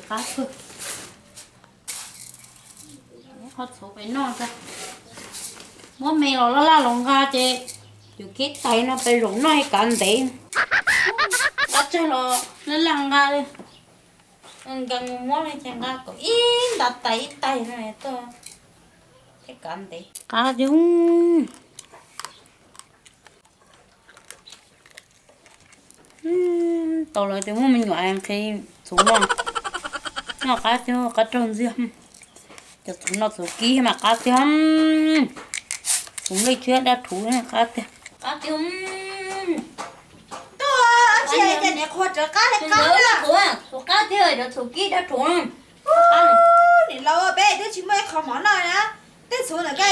Qab kawg. Qhov txhuv pem noj, muab me los laj laj los nqa ces yus kib tais no pem zaum noj es kav ntev. Nqa tsawg los laj laj nqa li. Nqa mus muab li ces nqa kom ib nta tais ib tais no tuaj thiab kav ntev. Qab tiag. Tau lawv tias muaj me nyuam nqhis txhuv no, noj qab tiag, qab raug ntxiag. Cov txhuv no txhuv kib mas qab tiag. Txhuv nplej tshiab dab rhuv qab tiag. Qab tiag. Tuaj, tsis hais cas niam qhuav rov qab li qab na. Txhuv qab tiag, cov txhuv kib dab rhuv. Niam laus, peb twb tsis muaj ib qho mov noj na. Tej txhuv ntawm koj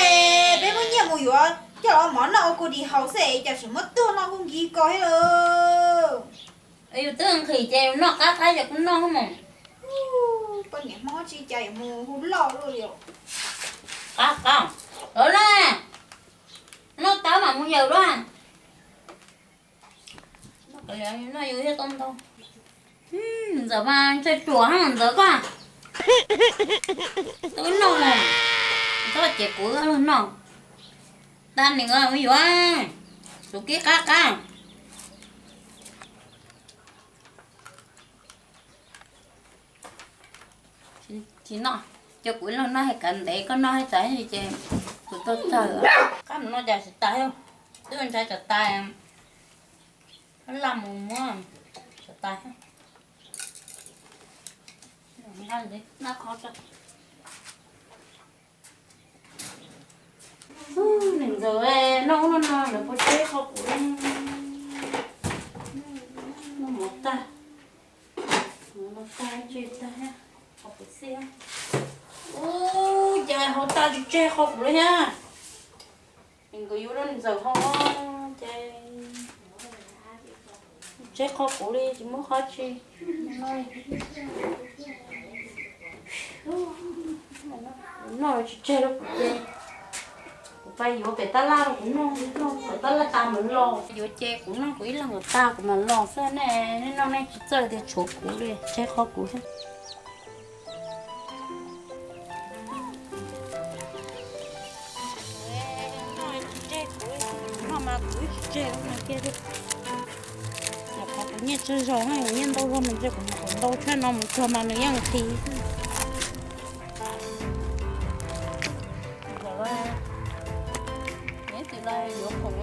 peb muab nyiaj mus yuav coj los mov noj ua kuv dim haus xwb es cas tseem muab tuag noj kuj nkig ko thiab lauj. Yus twb nqhis ces yus noj qab qab ces kuv noj mus. Poj niam Hmoob tsis cas yuav mus hu loj luaj li. Qab qab. Ua na, noj tau mam mus yawm dua. Noj yus thiaj tau ntau. Ntxawm mas ntshe ruam ntxawm koj. Twb noj, txhob ces kuv noj. Tag nim mus yuav, txhuv kib qab qab. Tsis noj, cia kuv ib leeg noj, kav ntev koj noj ib tsam ces kuv tuaj txog. Qab mus noj cas tsis tas, twb ntshai tsam tas, laj mus muab tsam tas. Niam ntxawm, noj ub noj no lawv puas tseb qhov kuv li? Noj mov tag, mov no tag tseg tag, qhov kuv xij. Ub, cas hauv tag tsis tseg qhov kuv li thiab. Nkawd yuav rau niam ntxawm hau ces tseb qhov kuv li tsis muaj qhov tsis. Noj tsis tseg rau kuv ces kuv pab yuav pem tab laj rau kuv noj, noj pem tab laj tas mam los. Yuav ces kuv noj kuv ib leeg kom tag kuv mam los xwb ne, nej noj nej tsis txawj tias tshuav kuv li tseb qhov kuv xwb. Noj mas kuv tsis tseg kiag li. Yog qhov kuv nyiaj tsawg zog, kuv nyiaj ntau zog mas ntshe kuv mus kom ntau tshaj no mus txog mas nws yeej nqhis. Neb tsis los yuav khoom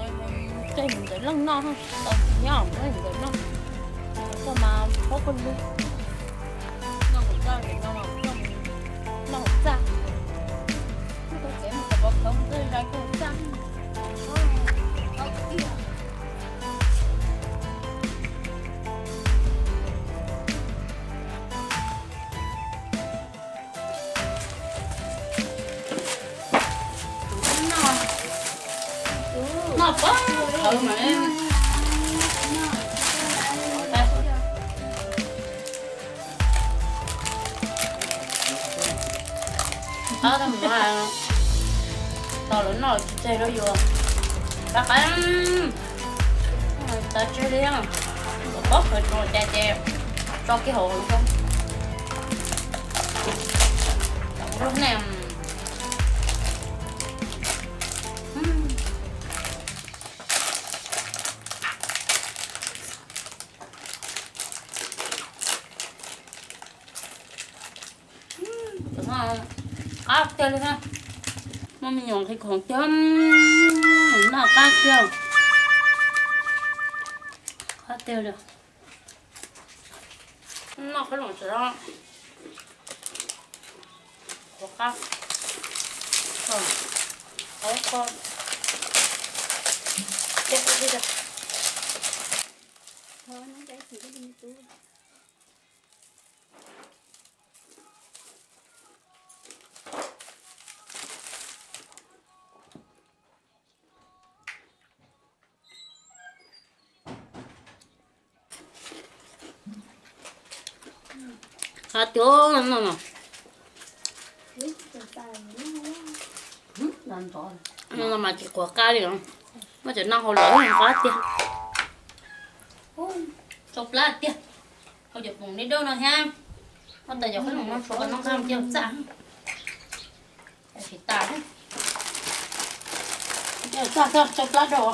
tseg mus ntawm leej noj, tau tsis nyob mus ntawm noj, tau mas pab pawg lug noj hauv txaj, noj hauv txaj, noj hauv txaj, tau tsev mus kom pov khawv mus txaj zais hauv txaj. Noj pab qhawv mas. Qab tau mus, tau lawv noj tsis tseg rau yus. Qab qab, tas tseg li, pob khaws tso cas ces tso kiag hauv zoo. Lub neej. Qab tiag li na. Muaj me nyuam nqhis khoom tiag, noj qab tiag. Qab tiag li. Noj qab los tsev, qab, qab kho. Qab tiag no. No mas tsis qhuav qab li os. Muab cov noj hau lawm qab tiag. Tsau plab tiag. Hau cov poom dawb dawb no thiab. Muab tas cov qhob noom no tshuav kom noj nqaij coj txaj. Tsis tas, coj txaj txog tsau plab rau.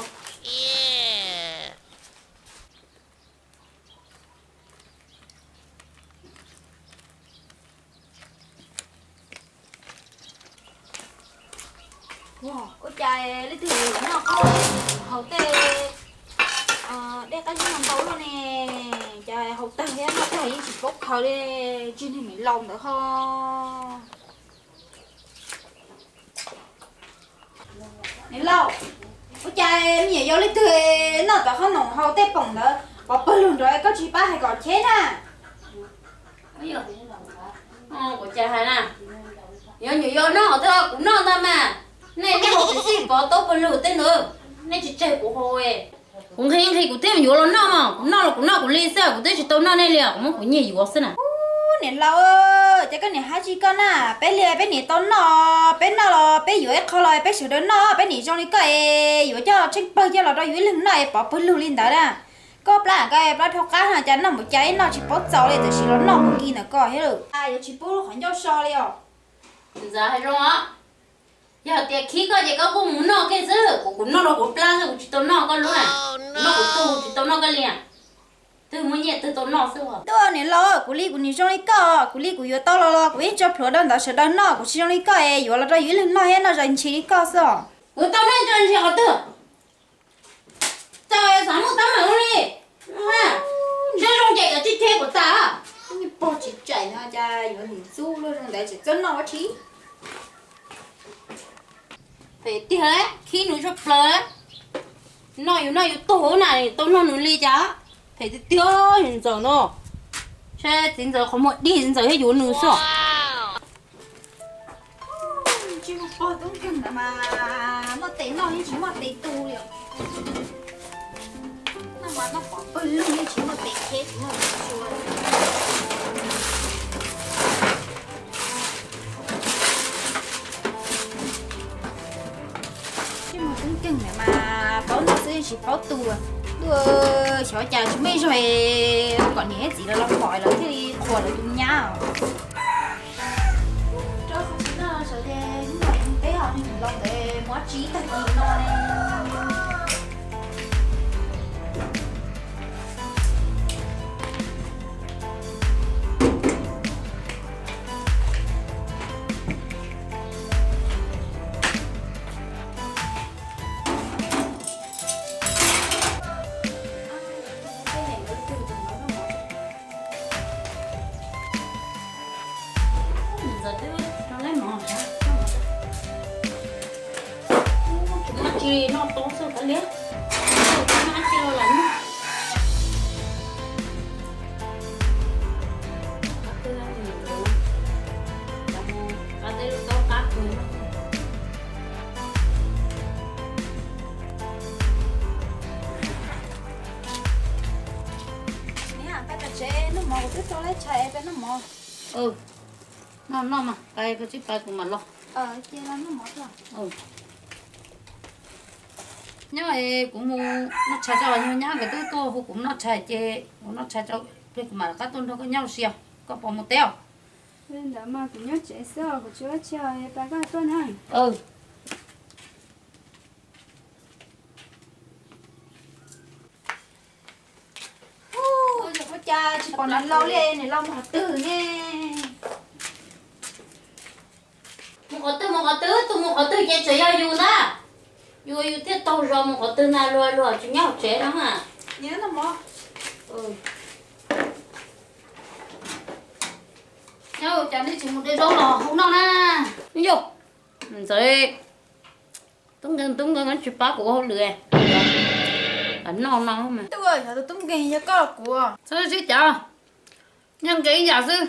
Ua cas leej twg noj qab haus tej dej qab zib no ntau luaj ne? Cas haus tag thiab noj tag yeej tsis paub khaws li, tsis niag niam laus ntawd ho. Niam laus, ua cas me nyuam yaus leej twg noj tom qhob noom haus tej poom ntawd pov pawg lug nrad, koj tsis pab hais kom cheb na? Kuv cas hais na, yog nyuam yaus noj twb kuv noj ntag mas. Nej noj haus tsis xij pov tau pawg lug tej ntawd, nej tsis tseg kuv haus. Kuv nqhis nqhis kuv thiaj yuav los noj mas, kuv noj los kuv noj kuv li xwb, kuv twb tsis tau noj nej li, kuv muab kuv nyiaj yuav xwb na. Niam laus, ces koj niam hais tsis koj na, peb li peb niam tau noj, peb noj los peb yuav ib qho los peb sawv daws noj, peb niam zoo li koj es yuav coj tsheej pawg coj los rau yus ib leeg noj es pov pawg lug li ntawd na. Koj plab koj plab dhau qab no cas noj mus cas ib noj tsis paub txaus li, tam sim los noj mus nkis ntawm koj thiab lawm. Yuav tsis pub lub qhov ncauj so li os. Ntxawm hais zoo os, yog tias khib koj ces koj kuj mus noj kiag xwb, kuv kuv noj rau kuv plab xwb, kuv tsis tau noj koj lub na. Noj kuv tug, tsis tau noj koj li. Twg muaj nyiaj twg tau noj xwb. Tuaj niam laus, kuv li kuv niam zoo li koj, kuv li kuv yuav tau los los kuv yeej tso plhuav rau ntawd sawv daws noj, kuv tsis zoo li koj es yuav los rau yus ib leeg noj thiab noj zais ntshis li koj xwb os. Kuv tau noj zais ntshis qhov twg? Txawm xav muaj teeb meem ua li, siab zoo ces kav tsij cheb kuv tas. Pog tsis tseem no cas yuav nim ntxub luaj zoo ntawd tseem txawj noj ua tsi. Phem tiag, khib nws tshaj plaws. Noj yus noj yus tug na, tau noj nws li cas. Phem tiag tiag, ntxawm no. Saib txiv ntxawm qhov muag dig, txiv ntxawm thiaj yuav nws xwb. Tsis muaj pog tub nkeeg ntawd mas muaj tes noj yeej tsis muaj tes tu li. Noj mas noj pov pawg lug yeej tsis muaj tes cheb tsis muaj tes xyuas. Tsis muaj tub nkeeg ntawd mas paub noj xwb yeej tsis paub tu. Tuaj xyov cas tsis muaj ib zaug kom niam thiab txiv lawv los pom lawv thiaj li qhuas lawv tus nyab os. Rau qhov tsis noj sawv ces hnub no teb os, niam laus ntawd muab tsis tag kis no ne. Ntxawm twb rau lawv mov, tsis muaj tsi noj tau xwb kav liam, tsis muaj tsi los lam noj. Qab teb lub taub qab kawg. Niam, peb pem tsev noj mov, kuv twb rau lawv tshais peb noj mov. Noj noj mas, pais koj tsib pais kuv mam los. Nyob kuv mus noj tshais tso, yog nyab nkawd twb tuaj hu kuv noj tshais ces kuv noj tshais tso, peb kuv mam rov qab tuaj nrog koj nyob ua si os, koj puas mus teb os? Li ntawd mas kuv nyob tsev xwb os, kuv tsis ua tsi os, pais koj tuaj na. Ua cas tsis pom niam laus li, niam laus mus qhov twg ne? Mus qhov twg mus qhov twg, tus mus qhov twg ces tseem yog yus ntag. Yus yus thiaj taug zog mus qhov twg ntag, luag luag tsis nyob hauv tsev no. Nyob cas nej tsis mus de zaub los hu noj na? Yog, Ntxawm, tub nkeeg tub nkeeg tsis pab kuv ua hauj lwm, noj no. Tub, yog tus tub nkeeg yog koj los kuv? Txhob sib cav, nyob nkees ib yam xwb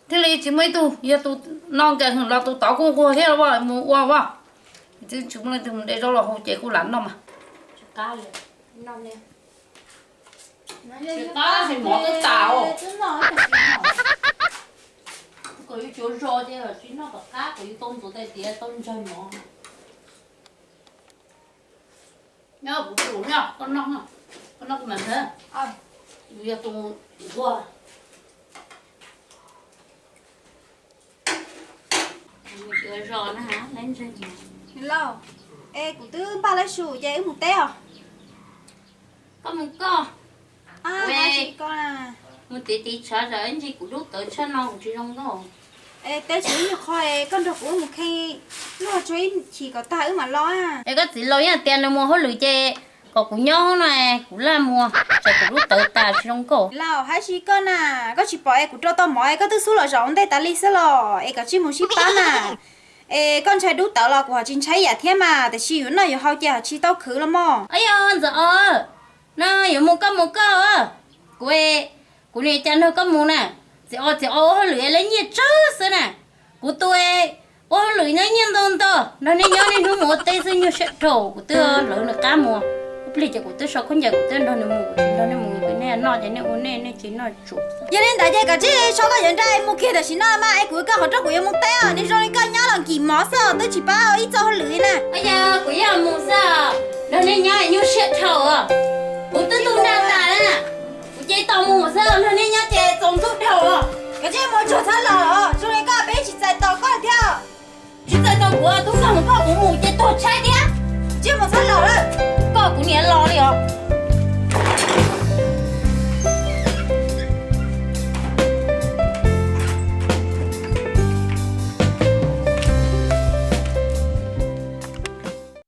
thiaj li tsis muaj ib tug, yog tus no nkees los tus tod kuj nquag thiab mus ua as. Tsis muaj leej twg mus de zaub los hu ces kuj lam noj mas. Tsis qab tab sis mov twb tas os. Kom yuav tsuav zog ces tsis noj tom qab, kom yuav tau ntxuav tais diav tau ntsawg mov. Nyob kuv tus nyob, koj noj, koj noj kuv mam nthawv. Yus yog tus nquag. Zos na, niam laus, es kuv twb npaj lawv su ces wb mus teb os. Koj mus koj, mus tiv tiv tshav zam ib ntsis kuv dub tawv tshaj no kuv tsis zoo nkauj. Es teb tsis ib nyuag qho, koj nrog kuv wb mus kheej luag tsuag ib chim kom tag wb mam los. Es koj txiv laus yeej tias nws mus hauj lwm ces kom kuv nyob no, kuv laj mus, tsam kuv dub tawv tas tsis zoo nkauj. Laus, hais tsis koj na, koj tsis pom es kuv rau tau mov es koj twb xub los zaum ua ntej tas li xwb los es kom tsij mus sib pab na. Es koj ntshai dub tawv los kuv ho tsis ntshai ib yam thiab mas, tiam sis yuav noj yuav haus ces ho tsis tau khwv los mog. Ntxawm os, no yuav mus koj mus koj, kuv, kuv niam cas nrog koj mus na. Txiv os, txiv os ua hauj lwm es lawv nyiaj tsawg xwb na. Kuv tus ua hauj lwm nyob nyiaj ntau ntau, nrog nej nyob niaj hnub mus ua teb xwb nyuaj siab dhau, kuv twb lawv nws qab mus. Ib pliag ces kuv twb sau khaub ncaws kuv twb nrog nws mus, kuv tsis nrog nej mus, nej noj ces nej ua nej, nej tsis noj tsuav. Yog li ntawd ces koj tsij sau koj cov nra mus kiag tam sim no mas es kuv koj qhov rooj kuv yuav mus teb os, nws zoo li koj nyob los nkim mov xwb twb tsis pab ib txoj hauj lwm na. Kuv yeej mus xwb, nrog nej nyob nyuaj siab dhau. Kuv twb tu nra tas na, kuv ces tau mus xwb, nrog nej nyob ces txaus ntuj dhau. Koj tsij mus tsuag txhob los, zoo li koj peb tsis txais tos koj thiab. Tsis txais tos kuv, tub koj mus koj kuv mus ces tuag tshaib thiab. Tsij mus txhob los lawm. Koj kuv niam los li os.